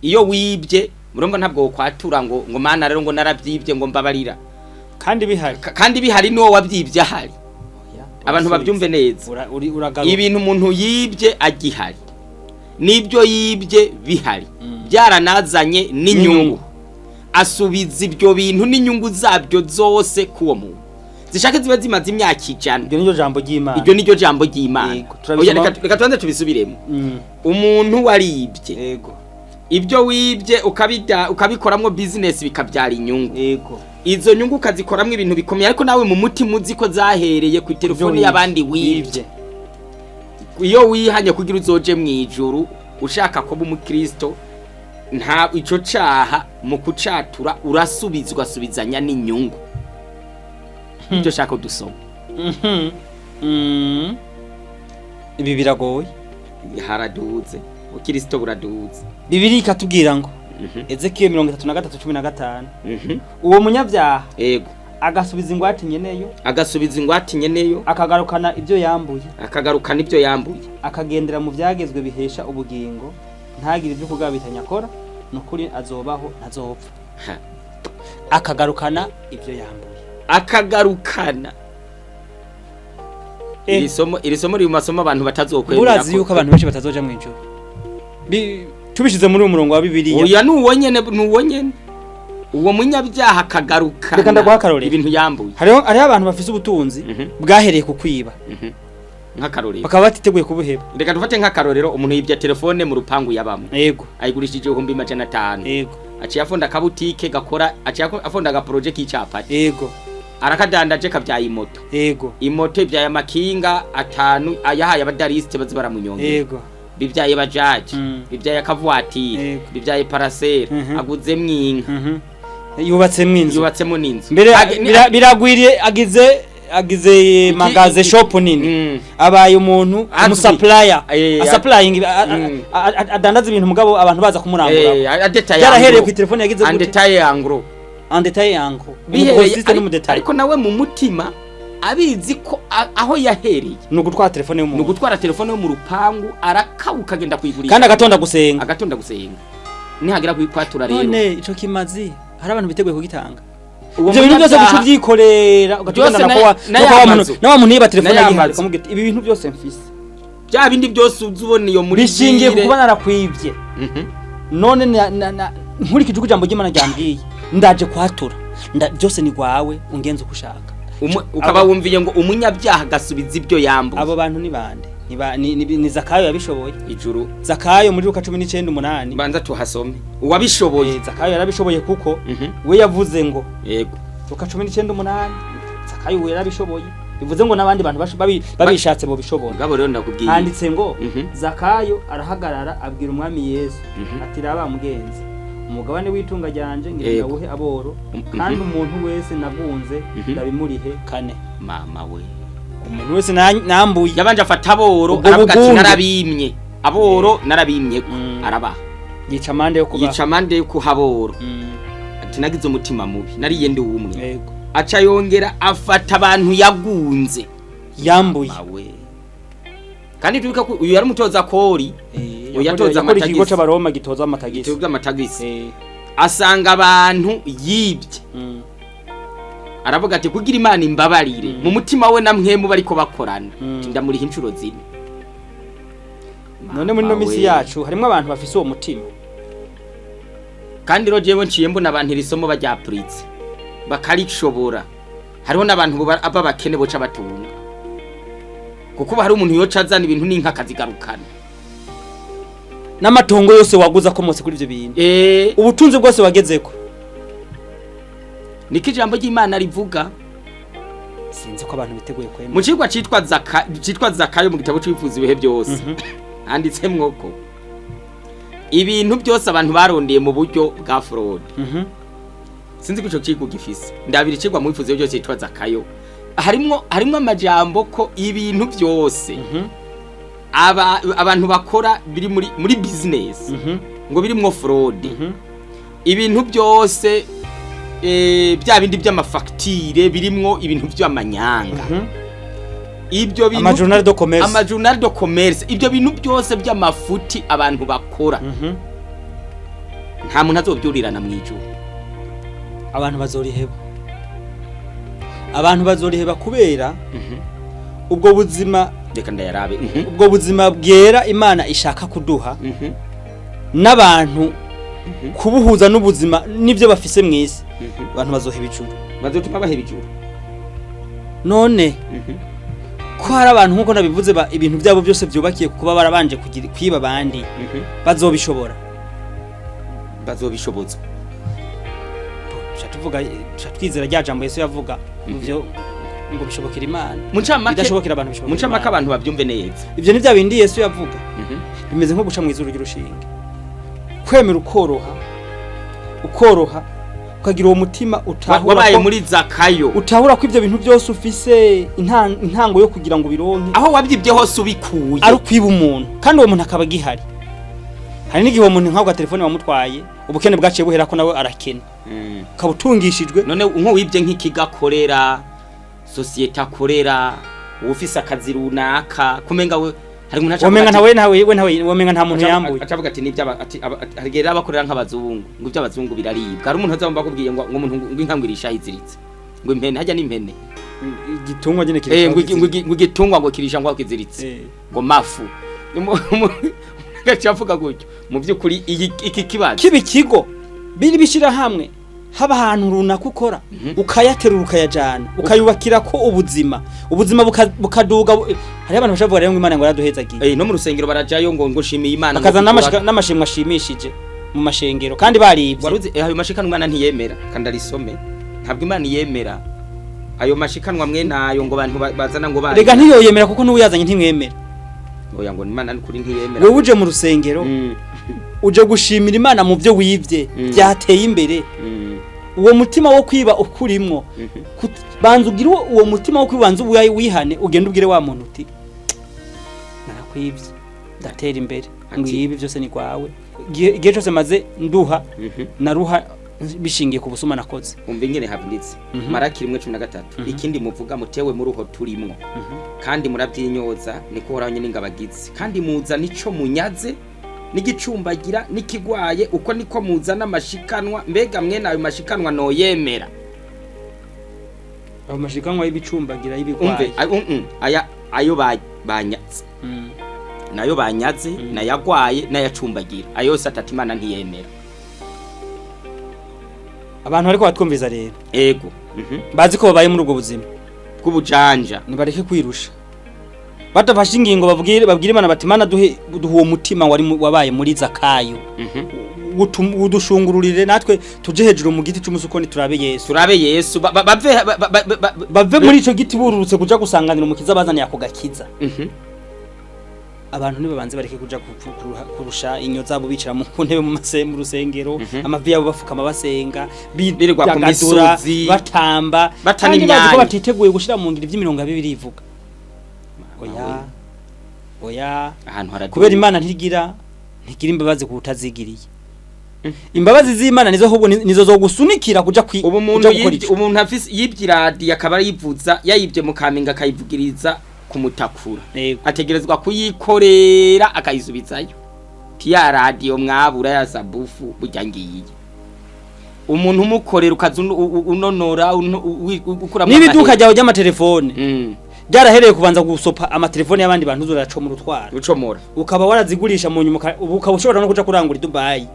Iyo wibye, murumva, ntabwo wokwatura ngo "Mana rero," ngo "narabyibye," ngo "mbabarira." Kandi bihari. Kandi bihari, n'uwo wabyibye ahari. Abantu babyumve neza. Uragaruka. Ibintu umuntu yibye agihari, n'ibyo yibye bihari, byaranazanye n'inyungu, asubiza ibyo bintu n'inyungu zabyo zose k'uwo muntu, zishake zibe zimaze imyaka 100. Iryo niryo jambo ry'Imana. Iryo niryo jambo ry'Imana. Yego, turabisoma. Oya, reka tubanze tubisubiremo. Umuntu waribye, ibyo wibye ukabida, ukabikoramwo business, bikabyara inyungu, izo nyungu ukazikoramwo ibintu bikomeye, ariko nawe mu mutima uzi ko zahereye ku telefone y'abandi wibye. Iyo wihanye kugira uzoje mu ijuru, ushaka kuba umukristo, nta ico caha mu kucatura urasubizwa, asubizanya n'inyungu. Ibyo shaka dusoma. Ibi biragoye. Haraduze, ukristo buraduze. Bibiliya ikatubwira ngo, Ezekiel 33:15, uwo munyabyaha agasubiza ingwate nyeneyo, agasubiza ingwate nyeneyo, akagarukana ibyo yambuye, akagarukana ibyo yambuye, akagendera mu byagezwe bihesha ubugingo, ntagire ibyo kugabitanya akora, ni ukuri azobaho, ntazopfa. Akagarukana ibyo yambuye. Akagarukana. Iri somo riri mu masomo abantu batazokwemera. Urazi yuko abantu benshi batazoja mu ijuru, tubishize muri uyu murongo wa Bibiliya. Oya, ni uwo nyene, ni uwo nyene, uwo munyabyaha akagarukana Reka ndaguha akarorero. ibintu yambuye. Hariho abantu bafise ubutunzi bwahereye ku kwiba, Nk'akarorero? bakaba batiteguye kubuheba. Reka dufate nk'akarorero: umuntu yibye telefone mu rupangu yabamo, ayigurishije 500,000. Aciye afonda akabutike gakora, aciye afonda agaprojet k'icapati, arakadandaje, kabyaye imoto. Imoto ibyaye amakinga atanu, ayahaye abadarisite bazi baramunyongera, bibyaye bajaji, bibyaye akavuwatire, bibyaye parasera, aguzemwo inka, Yubatsemwo inzu. Yubatsemo n'inzu. Mbere biragwiriye, agize magasin, shop nini, abaye umuntu Azwi. umusupplier, asupplying, adandaza ibintu, mugabo abantu baza kumurangura. Adetaye. Byarahereye ku telefone yagize gute? Gute? En détail, en gros. En détail, en gros. Bihereye Umugrossiste n'umudetaye. Ariko nawe mu mutima abizi ko aho yahereye ni ugutwara telefone ni y'umuntu, ugutwara telefone yo mu rupangu, arakawuka, agenda kuyigurisha. Kandi agatonda gusenga. Agatonda gusenga, nihagira kuyikwatura rero. None ico kimazi hari abantu biteguye kugitanga? Uwo Ivyo bintu byose munyabyaha- guca uvyikorera, ugatugana Byose na ko wa na no kwa ya wa muntu mazu. na wa muntu yiba telefone Na ya agihari, mazu. ukamubwira ati: "Ibi bintu byose mfise Bya bindi byose uzi ubona iyo muri bishingiye ku ville. kuba narakwivye. None nkurikije uko ijambo ry'Imana ryambwiye, ndaje kwatura. Byose ni gwawe, ungenza uko ushaka." Ukaba wumviye ngo umunyabyaha agasubiza ibyo yambuye. Abo bantu ni bande? Ni ba- ni, ni, ni Zakayo yabishoboye. Ijuru. Zakayo muri Luka 19:8. Banza tuhasome uwabishoboye. Zakayo yarabishoboye kuko we yavuze ngo, Luka 19:8, Zakayo we yarabishoboye, bivuze ngo n'abandi bantu babishatse bo bishobora. Mugabo rero ndakubwiye. Handitse ngo, Zakayo arahagarara, abwira Umwami Yesu ati: "Raba mugenzi, umugabane w'itunga ryanje ngira ndawuhe aboro, kandi umuntu wese nagunze ndabimurihe kane." Mama we! Umuntu wese nambuye. Yabanje afata aboro, Ubwo aravuga ati: bugunge. "Narabimye aboro, narabimye ko." Arabaha. Yica amande yo kuba Yica amande yo kuha aboro, ati: "Nagize umutima mubi, nariye ndi umwe." Aca yongera afata abantu yagunze, yambuye. Mawe! Kandi tubika ko uyu yari umutoza kori. Uyu yatoza Yakora ikigo amatagisi. c'Abaroma gitoza amatagisi. Gitoza amatagisi. Asanga abantu yibye, aravuga ati: "Kugira Imana imbabarire," mu mutima we na mwemu bariko bakorana, ati: "Ndamuriha inshuro zine." None muri no Mama misi we. yacu harimwo abantu bafise uwo mutima? Kandi rero jewe nciye mbona abantu iri somo baryapuritse bakarishobora, hariho n'abantu b'abakene boca batunga, kuko ubu hari umuntu yoca azana ibintu n'inka akazigarukana. N'amatongo yose waguze akomotse kuri ivyo bintu, ubutunzi bwose wagezeko. Niko ijambo ry'Imana rivuga. Sinzi ko abantu biteguye kwemera. Mu cigwa citwa Zaka, citwa Zakayo, mu gitabo c'ibifuza ibihe byose, handitsemwo ko ibintu byose abantu barondeye mu buryo bwa fraude, sinzi ko ico cigwa gifise, ndabira icigwa mu bifuzo byose citwa Zakayo, harimwo amajambo ko ibintu byose abantu bakora biri muri business, ngo birimwo fraude, ibintu byose, bya bindi by'amafacture birimwo ibintu by'amanyanga, ibyo bintu, Amajournal de commerce. Amajournal de commerce, ibyo bintu byose by'amafuti abantu bakora, Nta muntu azobyurirana mu ijuru. Abantu bazoriheba, abantu bazoriheba kubera ubwo buzima. Reka ndayarabe. Ubwo buzima bwera Imana ishaka kuduha n'abantu kubuhuza n'ubuzima n'ibyo bafise mu isi, abantu bazoheba ijuru. Bazotuma baheba ijuru. None ko hari abantu, nk'uko nabivuze, ibintu byabo byose byubakiye ku kuba barabanje kugira kwiba abandi, bazobishobora? Bazobishobozwa. Tuca tuvuga, tuca twizera rya jambo Yesu yavuga mu byo ngo bishobokera Imana. Mu ncamake, Bidashobokera abantu, mu bishobokera ncamake, Imana. abantu babyumve neza. Ibyo ni bya bindi Yesu yavuga, bimeze nko guca mu izuru ry'urushinge, kwemera ukoroha, ukoroha ukagira uwo mutima utahura Wabaye muri Zakayo. utahura ko ibyo bintu byose ufise intango yo kugira ngo ubironke Aho wabyibye hose ubikuye ari ukwiba umuntu, kandi uwo muntu akaba agihari. Hari n'igihe uwo muntu nk'ako gatelefone wamutwaye, ubukene bwaciye buhera ko nawe arakena, ukaba utungishijwe. None nk'uwibye nk'ikigo akorera, sosiyete akorera, uwufise akazi runaka, kumenga we hari umuntu aca Womenga avuga ntawe ntawe we ntawe, womenga nta muntu yambuye. Aca avuga ati nibyo, ati hari igihe rero abakorera nk'abazungu, ngo iby'abazungu biraribwa. Hari umuntu azaba akubwiye ngo umuntu ngo inka ngo irisha iziritse, ngo impene hajya n'impene. Igitungwa nyine. Ngo igitungwa ngo kirisha ngo kiziritse, ngo mafu gaca avuga gutyo. Mu by'ukuri iki kibazo Kiba ikigo biri bishyira hamwe, haba ahantu runaka ukora, ukayaterura ukayajana, ukayubakira ko ubuzima bukaduga. Hariho abantu bashobora kuvuga rero ngo Imana ngo yaraduhezagiye. No mu rusengero barajayo ngo nshimiye Imana ngo Bakazana n'amashimwe ashimishije mu mashengero kandi baribye. Waruzi ayo mashikanwa Imana ntiyemera, kandi arisome, ntabwo Imana yemera ayo mashikanwa mwe nayo ngo abantu bazana ngo bari Rega ntiyoyemera, kuko n'uwuyazanye ntimwemera. Oya, ngo Imana n'ukuri ntiyemera. Wowe uje mu rusengero, uje gushimira Imana mu byo wibye byateye imbere. Uwo mutima wo kwiba ukurimwo, banza ugire uwo mutima wo kwibanza ubu wihane, ugende ubwire wa muntu uti: "Narakwibye, ndatera imbere." Ngo ibi byose ni kwawe, igihe cyose maze nduha, naruha bishingiye ku busuma nakoze. Umva ingene havunitse. Maraki 1:13: "Ikindi muvuga mutewe muri uho turimwo, kandi murabyinyoza, niko Uhoraho nyine ingabagize, kandi muza nico munyaze n'igicumbagira n'ikigwaye, uko niko muzana amashikanwa. Mbega mwene ayo mashikanwa noyemera?" Ayo mashikanwa y'ibicumbagira, Umve, y'ibigwaye. Aya ayo banyaze, nayo banyaze, nayagwaye, n'ayacumbagira, ayo yose atatu Imana ntiyemera. Abantu bariko batwumviza rero, Ego. bazi ko babaye muri ubwo buzima bw'ubujanja, nibareke kwirusha badafashe ingingo, babwire Imana bati: "Imana, duhe, duhe uwo mutima wari wabaye muri Zakayo, udushungururire natwe tuje hejuru mu giti c'umusukoni turabe Yesu." Turabe Yesu, bave Bave muri ico giti bururutse kuja gusanganira umukiza bazaniye ako gakiza. Abantu nibabanze bareke kuja kurusha inyo zabo bicara mu ku ntebe mu rusengero, amavi yabo bafukama basenga, Birirwa ku bidagadura, misozi, batamba, batana kandi bazi ko imyanya. batiteguye gushira mu ngiro ivy'imirongo ya Bibiliya ivuga. Oya, oya. Ahantu haraduga. Kubera Imana ntigira imbabazi ku utazigiriye. Imbabazi z'Imana nizo ahubwo nizo zogusunikira kuja Ubu umuntu kuja gukora yibye ico. Umuntu afise yibye iradiyo, akaba yivuza yayibye mu Kamenge, akayivugiriza kumutakura, ategerezwa kuyikorera akayisubizayo. Ti ya radiyo mwabura ya sabufu burya ngiye umuntu umukorera ukaza unonora ukuramwo Niba iduka amahera. ryawe ry'amatelefone ryarahereye kubanza gusopa amatelefone y'abandi bantu, uzoracomora utwara, Ucomora, ukaba warazigurisha mu nyuma, ubu ukaba ushobora no kuja kurangura i Dubai,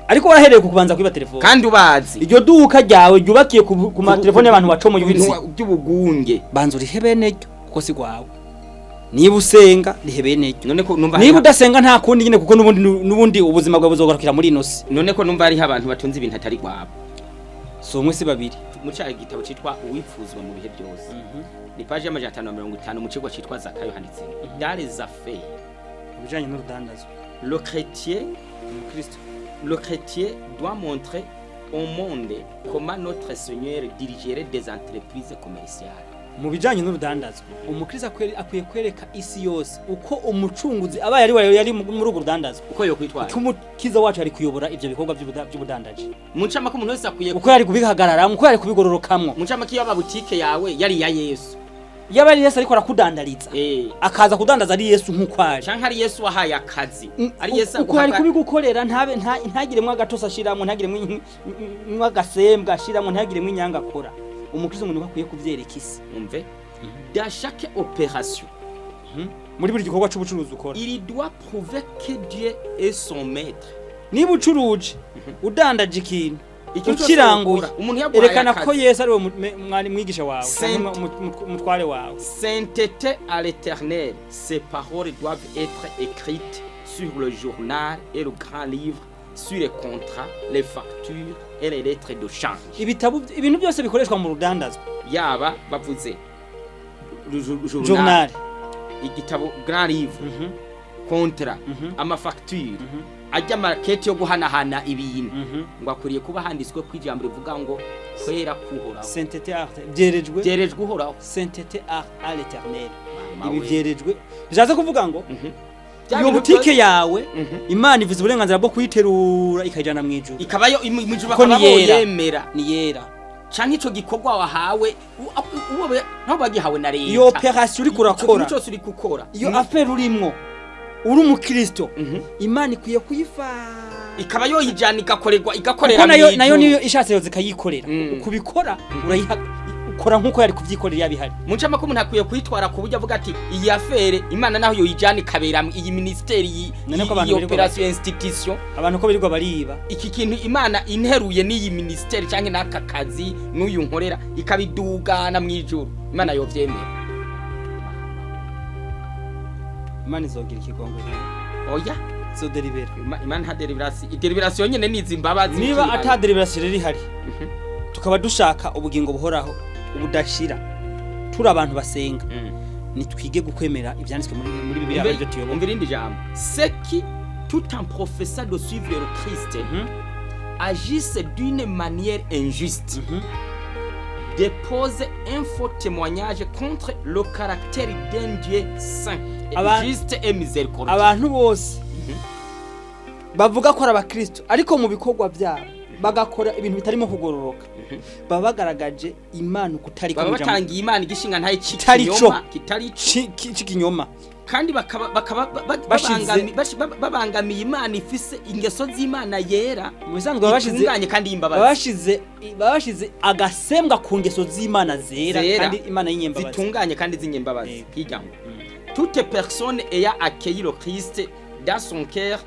ariko warahereye ku kubanza kwiba telefone, Kandi ubazi. iryo duka ryawe ryubakiye ku matelefone y'abantu wacomoye Ku bintu uzi, by'ubugunge. Banza urihe bene ryo, kuko si rwawe. Niba usenga, rihe bene ryo. None ko numva Niba udasenga, nta kundi nyine, kuko n'ubundi ubuzima bwawe buzogarukira muri ino si. None ko numva hariho abantu batunze ibintu atari rwabo? Si umwe, si babiri. Mu cya gitabo citwa Uwifuzwa mu bihe byose, ni paji y'550, mu kigo citwa Zakayo handitse: "Dans les affaires", Ibijanye n'urudandazwa, le chrétien umukristo, le chrétien doit montrer au monde comment notre Seigneur dirigerait des entreprises commerciales. Mu bijanye n'urudandazwa, umukristo akwiye kwereka isi yose uko umucunguzi abaye ari we yari muri urwo rudandazwa, Uko yo kwitwara. uko umukiza wacu ari kuyobora ivyo bikorwa by'ubudandaji, Mu ncamake, umuntu wese akwiye uko yari kubihagararamo, uko yari kubigororokamwo. Mu ncamake, iyo aba butike yawe yari iya Yesu. Yaba ari Yesu ariko arakudandariza, akaza kudandaza ari Yesu nk'uko ari, canke ari Yesu wahaye akazi, ari Yesu uko ari aguhaga- kubigukorera, ntabe ntagiremwo agatose ashiramwo, ntagiremwo agasembwa ashiramwo, ntagiremwo inyanga akora. Umukristo ngo niko akwiye kuvyereka isi. Umve, dans chaque opération, Muri buri gikorwa c'ubucuruzi ukora, il doit prouver que Dieu est son maître. Niba ucuruje, udandaje ikintu, Ikintu cyose ukiranguye, ukora, umuntu yaguhaye erekana ko akazi. Yesu ari we mwari mwigisha wawe Saint- canke umutware wawe. Sainteté à l'Éternel, ces paroles doivent être écrites sur le journal et le grand livre, sur les contrats, les factures et les lettres de change. Ibitabo, ibintu byose bikoreshwa mu rudandazwa, Yaba bavuze journal, journal, igitabo, grand livre, contrat, amafacture, ajya amakete yo guhanahana ibintu, ngo akwiriye kuba handitswe ko ijambo rivuga ngo kwera kuhoraho. Sainteté à, byerejwe. Byerejwe Uhoraho. Sainteté à l'Éternel. Mama Ibi we. byerejwe bishatse kuvuga ngo Bya iyo bintu butike byose- yawe, Imana ivuze uburenganzira bwo kuyiterura ikayijana mu ijuru. Ikabayo mu ijuru, Kuko bakaba ni yera. boyemera. Ni yera. Canke ico gikorwa wahawe, uwo naho bagihawe na leta, Iyo opération uriko ico urakora, kintu cyose uri gukora, iyo affaire urimwo uri umukristo, Imana ikwiye kuyifata, ikaba yoyijana igakorerwa, igakorera kuko nayo mu nayo ijuru. niyo ishatse yoza ikayikorera. Ukubikora urayiha, ukora nk'uko yari kubyikorera yabihari. Mu ncamake, umuntu akwiye kuyitwara ku buryo avuga ati iyi affaire Imana naho yoyijana ikabera iyi ministeri, iyi None ko abantu iyi birirwa opération, institution. Abantu ko birirwa bariba. Iki kintu Imana interuye n'iyi ministeri canke n'aka kazi n'uyu nkorera, ikabidugana mu ijuru, Imana yovyemera. Imana izogira ikigongo. Oya. Izoderibera. Imana nta délibération, délibération nyene nizi imbabazi. Niba Ikihari. ata délibération rero ihari, tukaba dushaka ubugingo buhoraho ubudashira, turi abantu basenga, nitwige gukwemera ibyanditswe muri Bibiliya, aribyo tuyobora. Umva irindi jambo: ceux qui, tout en professant de suivre le Christ, agissent d'une manière injuste déposent un faux témoignage contre le caractère d'un Dieu saint, juste et miséricordieux. Abantu bose bavuga ko ari abakristo, ariko mu bikorwa byabo bagakora ibintu bitarimo kugororoka, baba bagaragaje Imana kutari Baba batangiye Imana igishinga ntaye Kitari co. c'ikinyoma, kitari co. C'ikinyoma. Kandi bakaba babangamiye Imana ifise ingeso z'Imana yera, Mu bisanzwe baba bashize itunganye kandi baba y'imbabazi. bashize agasembwa ku ngeso z'Imana zera, Zera. kandi Imana y'inyembabazi. Zitunganye kandi z'inyembabazi. Hirya ngo toute personne ayant accueilli le Christ dans son cœur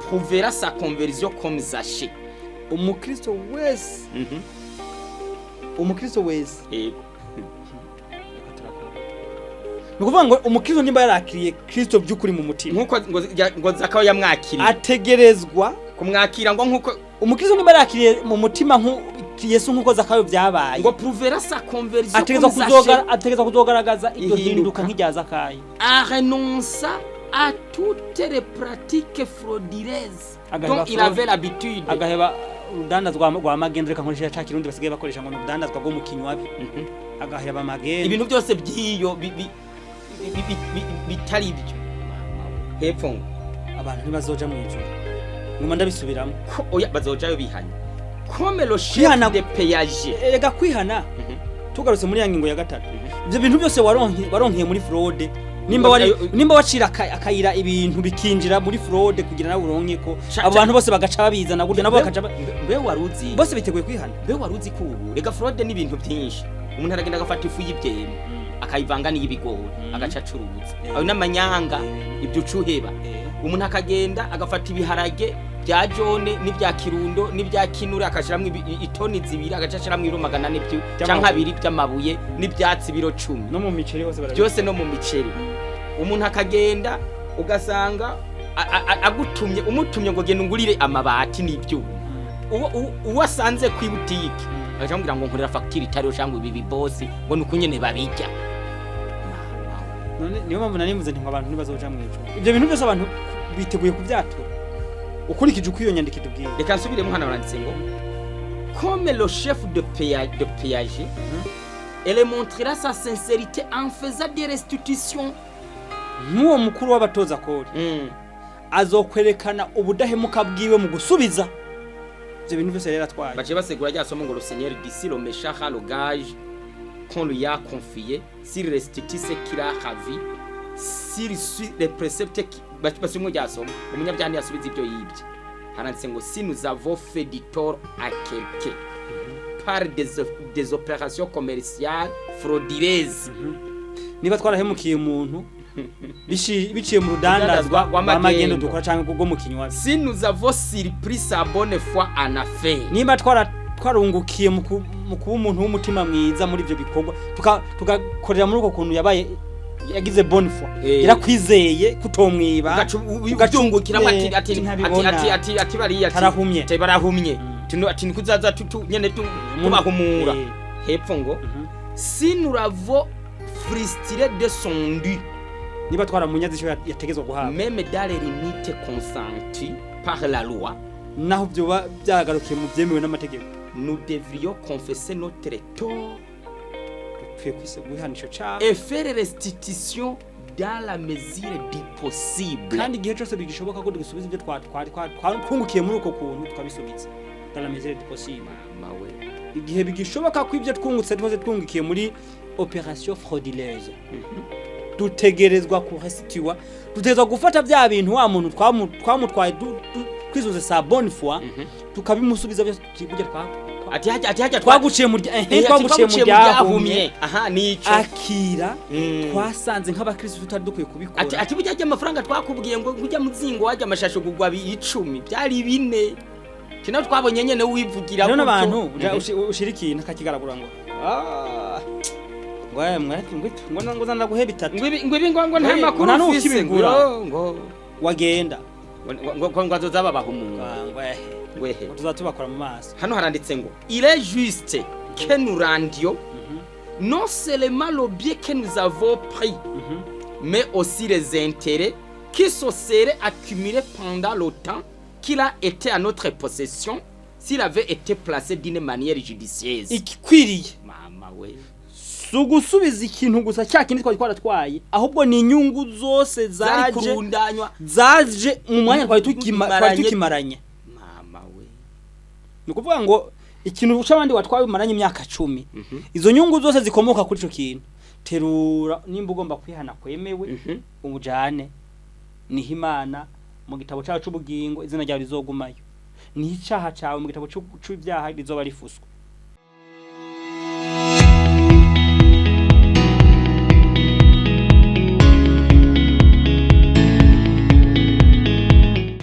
prouvera sa conversion comme Zachée. Umukristo wese, umukristo wese, ni ukuvuga ngo umukristo nimba yarakiriye Kristo by'ukuri mu mutima, Nk'uko ngo Zakayo yamwakiriye, ategerezwa kumwakira ngo nk'uko umukristo nimba yarakiriye mu mutima Yesu nk'uko Zakayo byabaye, ngo prouvera sa conversion ategerezwa comme Zachée ategerezwa kuzogaragaza iryo Ihinduka. hinduka nk'irya Zakayo. En renonçant à toutes les pratiques frauduleuses Agaheba dont il fraude. avait l'habitude. Agaheba urudandazwa rwa magendo, reka nkoresha ca kirundi basigaye bakoresha ngo ni urudandazwa rwo mu kinywabi, agaheba magendo. Ibintu byose by'iyo bitari byo hepfo ngo Abantu ntibazoja mu ijuru, nguma ndabisubiramo. Ko oya, bazojayo bihanye comme le chef Kwihana- de péage. Erega kwihana, tugarutse muri ya ngingo ya gatatu, ibyo bintu byose waronkeye muri fraude, nimba wari nimba wacira akayira ibintu bikinjira muri fraude kugira nawe uronke ko abo bantu bose bagaca babizana gutyo, nabo bakaca Mbe waruzi bose biteguye kwihana. Mbe waruzi ko ubu rega fraude n'ibintu byinshi, umuntu aragenda agafata ifu y'ibyema akayivanga n'iy'ibigori, agaca acuruza. Ayo n'amanyanga. Ibyo ucuheba, umuntu akagenda agafata ibiharage bya jaune n'ibya kirundo n'ibya kinure, akashiramwo itoni 2, agaca ashiramwo ibiro 400 canke 2 by'amabuye n'ibyatsi biro 10. No mu miceri hose barabizi. Byose, no mu miceri. Umuntu akagenda ugasanga agutumye, umutumye ngo genda ungurire amabati n'ibyuma, uwo asanze ku ibutike agaca amubwira ngo nkorera fagitire itariyo, cyangwa ibi bibosi ngo ni uko nyene babijya. None niyo mpamvu nari mvuze nti ngo abantu ntibazoja mu ijuru. Ibyo bintu byose abantu biteguye kubyatura ukurikije uko iyo nyandiko itubwiye. Reka nsubiremo hano, baranditse ngo comme le chef de péage, elle montrera sa sincérité en faisant des restitutions. Nk'uwo mukuru w'abatoza kori, azokwerekana ubudahemuka bwiwe mu gusubiza ibyo bintu byose rero atwaye. Baciye basegura rya somo ngo le Seigneur d'ici le méchant rend le gage. qu'on lui a confié, s'il restitue ce qu'il a ravi, s'il suit les préceptes qui basumwe ryasoma, umunyabyaha ntiyasubiza ibyo yibye. Haranditse ngo: si nous avons fait du tort à quelqu'un par des opérations commerciales frauduleuses, Niba twarahemukiye umuntu biciye mu rudandazwa rudandazwa rw'amagendo rw'amagendo. dukora cyangwa rwo mu kinywabi, si nous avons surpris sa bonne foi en affaires, niba twarungukiye mu kuba umuntu w'umutima mwiza muri ibyo bikorwa, tugakorera muri uko kuntu yabaye yagize bonne foi, yarakwizeye kutomwiba, ugaca ubyungukiramo, ati ati ati ntabibona. ati bariya ati Tarahumye. ati barahumye. Ati nikuzaza tutu nyene tubahumura. Hepfo ngo: si nous l'avons frustré de son dû, Niba twaramunyaze icyo yategezwa guhabwa, même dans les limites consenties par la loi, naho byoba byagarukiye mu byemewe n'amategeko, nous devrions confesser notre tort dukwiye guhana ico caha et faire restitution dans la mesure du possible. Kandi igihe cyose bigishoboka ko dusubiza ibyo twungukiye muri uko kuntu, tukabisubiza dans la mesure du possible. Mawe. Igihe bigishoboka ko ibyo twungutse twose twungukiye muri opération frauduleuse, dutegerezwa kuresitiwa, dutegerezwa gufata bya bintu wa muntu twamutwaye twizuze sa bonne foi, tukabimusubiza byose, burya Ati hajya twaguciye mu ati twaguciye mu ryahumye, aha nico. Akira. Twasanze nk'abakristo tutari dukwiye kubikora. Ati burya ajya amafaranga twakubwiye ngo ujya muzingo wajya amashasho kugwa 10 byari 4, kino twabonye nyene wivugira Rero gutyo. n'abantu ushira ikintu akakigaragura ngo ngo mwe ngo ngo ndaguhe 3. Ngo ibi ngo nta makuru Ngo nta ufise n'ukibigura. ngo Wagenda ngo azoza babahumura. Ngo Ngwehe. Ngo tuzatubakora mu maso. Hano haranditse ngo: il est juste que nous rendions non seulement le bien que nous avons pris, mais aussi les intérêts qui se seraient accumulés pendant le temps qu'il a été à notre possession s'il avait été placé d'une manière judicieuse. Igikwiriye Mama we. si ugusubiza ikintu gusa cya kindi twari twaratwaye, ahubwo ni inyungu zose Zari zaje kurundanywa zaje mu mwanya twari tukimaranye. Mama we. Ni ukuvuga ngo ikintu c'abandi watwaye umaranye imyaka 10, izo nyungu zose zikomoka kuri ico kintu, terura nimba ugomba kwihana kwemewe, umujane niho Imana mu gitabo cyawe c'ubugingo izina ryawe rizogumayo, niho icaha cawe mu gitabo c'ibyaha rizoba rifuswe.